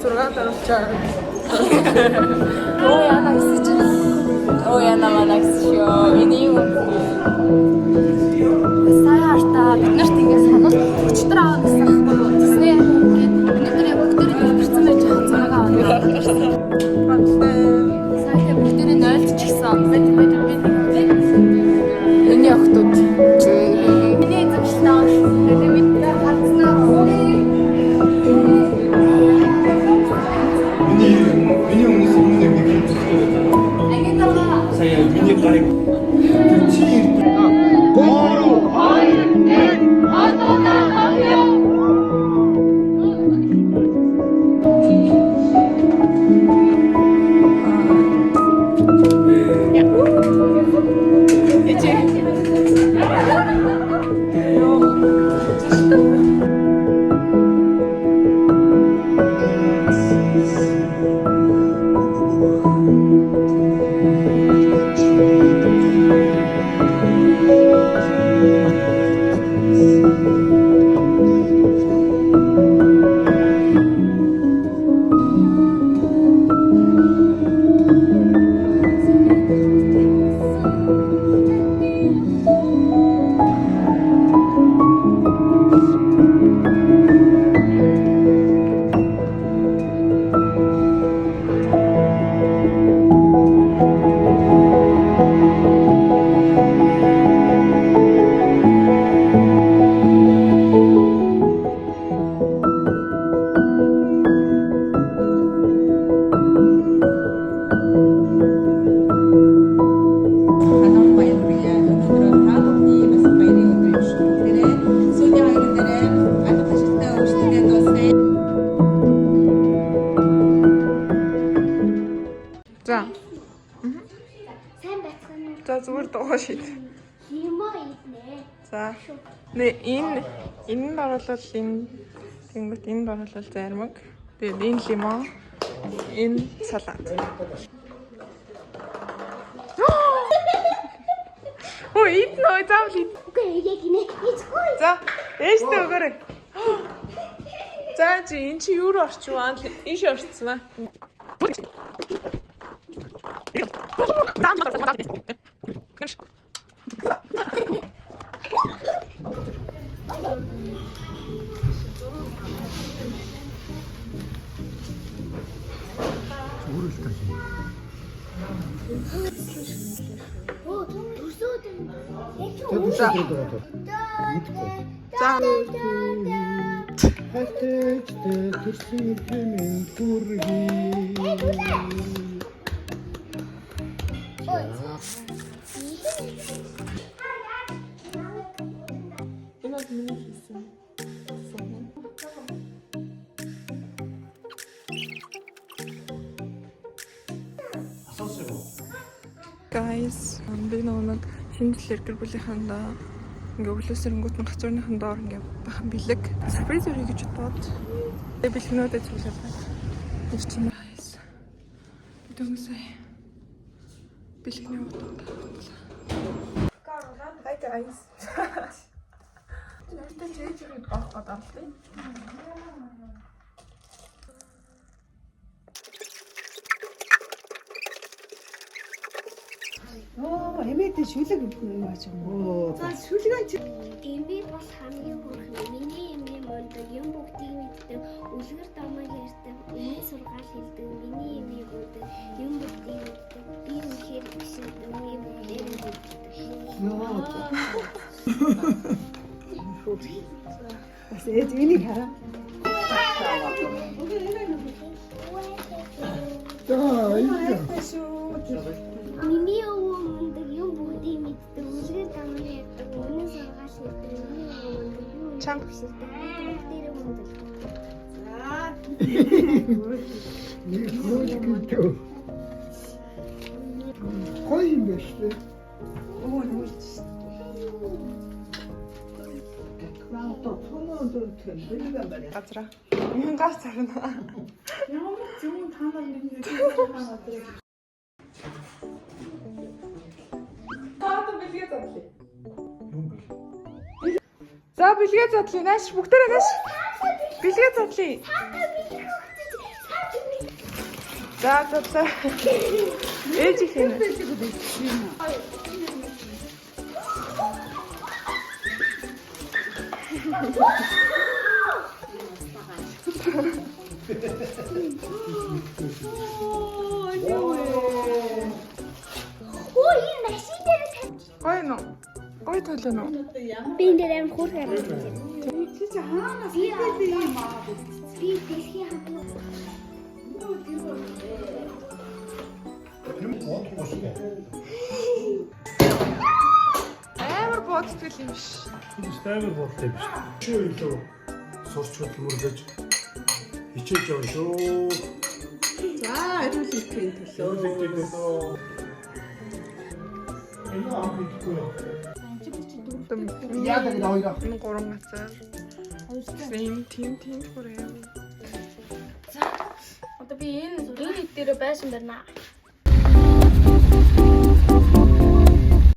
Зураг даруулчаа. Оо яна гэсэн чинь. Оо яна мана гэсэн шүү. Энэ юу? Сая хартаа бид нарт ингэ санал өчтөр аваа гэсэн аахгүй юу? Тэснэ ингээд өнөөдөр яг бүгдээрээ дэлбэрсэн байж байгаа зураг аваад ирсэн. Сая тэг бүгдээрээ нойлдчихсан. Миний охтууд. Миний эзэмшилтэй аа шүү. Тэгээ бид нар хадснаа. Миний өмнөөс өмнө нэг юм зүтгэв. Ангид байгаа. Сая миний гарыг тэр чи ирдэг. 3 2 1. Ханар баяр хүргэе. Өнөөдөр та бүхний бас баярын өдөр юм шиг бүгдээрээ сүүлийн хоёр өдөрөө алба хашилтаа өөрсдөө дуусгая. За. Сайн байцгаана уу? За, зүгээр дуугаа шийд. Лимо иднэ. За. Нэ энэ нь оруулал энэ тэнгүүт энэ оруулал зармаг. Тэгээд энэ лимон, энэ салат. Өө иднэ өө заавал ид. Үгүй яг инэ. Ичгүй. За, ээжтэй өгөөрэй. За чи эн чи юу руу орчих вэ? Ийш орчихсон аа. Оо, төрсөөд юм. Яг чи За. За. Хайртай төрсөн хэмээн хүргэе. Энэ бол миний хийсэн. Сум. Guys, би нөгөө нэг шинэ жилээр гэр бүлийнхэндээ ингээ өглөө сэрэнгүүт нь гацуурныхан доор ингээ бахан бэлэг сюрприз өрье гэж бодоод тэгээ бэлгнүүдээ цуглуулад байна. Тэр чинь guys. Би дөнгөж сая бэлгний утга тавтлаа. Hi guys. Нэртэй чэйжрийг авах гэдэг юм. Оо, эмээтэй шүлэг юм ааж юм. За шүлэг чи Эми бол хамгийн хөөрхөн. Миний эми мундаг, юм бүгдийг мэддэг, үлгэр домог ярьдаг, үнэн сургаал хэлдэг. Миний эми мундаг, юм бүгдийг мэддэг. Би үнэхээр их шиг эми бүгдээр нь мэддэг. бас ээж энийг хараа. За, энэ Миний өвөө мундаг, юм бүгдийг мэддэг, үлгэр домог ярьдаг, үнэн сургаал хэлдэг. Миний өвөө мундаг, юм Чанга. хүсэлдэг. Бүгдээрээ мундаг. нэг хөлгөлтөө. Гоё юм байна шүү дээ. Өө нүлж. Газраа. Мянгаар зарна. Ямар зүүн та нар нэг нэг нэг Та одоо бэлгээ бэлгээ задлаа. Нааш бүгдээрээ нааш. Бэлгээ задлаа. За задлаа. Ээж их юм. Өө, энэ машин дээр Гоё нөө. Гоё төлөө нөө. би энэ дээр амар хөөрхөн харагдаж байна. Чи чи хаанаас хэлээ юм аа? Би дэлхийн хамт Амар бууддаг юм биш. Энэ амар бодлоо юм шүү. Чи илүү сурч хөдөлмөрлөж хичээж явна шүү. За, эрүүл мэндийн төлөө. Энэ ам идэхгүй. Яадаг энэ хоёроо. Энэ гурван газар. Тийм тийм тийм бүр юм. Одоо би энэ энэ хэд дээр байшин барина.